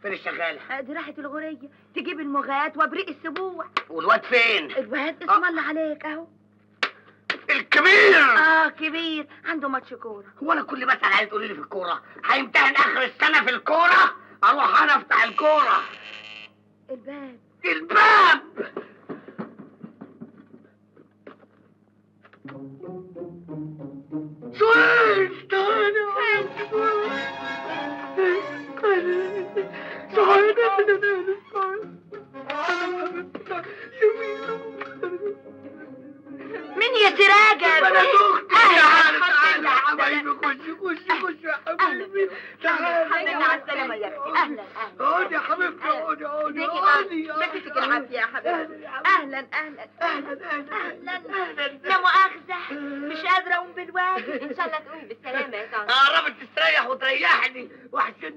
فين الشغاله؟ دي راحت الغورية تجيب المغات وابريق السبوع. والواد فين؟ الواد اسم الله عليك اهو. الكبير. اه كبير، عنده ماتش كورة. هو انا كل ما اسال عليه تقولي لي في الكورة؟ هيمتحن اخر السنة في الكورة؟ اروح انا افتح الكورة. الباب. الباب. سهيل تعالى. سهيل مين يا سراجة؟ انا اختي. أهلا. تعالى تعالى يا حبايبي، خش خش خش يا حبايبي، تعالى. الحمد لله على السلامة يا اختي. اهلا اهلا. اقعدي يا حبيبتي، اقعدي اقعدي ازيك يا اقعدي. طارق؟ شفتك العافية يا حبيبتي. اهلا اهلا اهلا اهلا اهلا. لا مؤاخذة، مش قادرة اقوم بالواجب. ان شاء الله تقومي بالسلامة يا طنط. قربت تستريح وتريحني، وحشتني.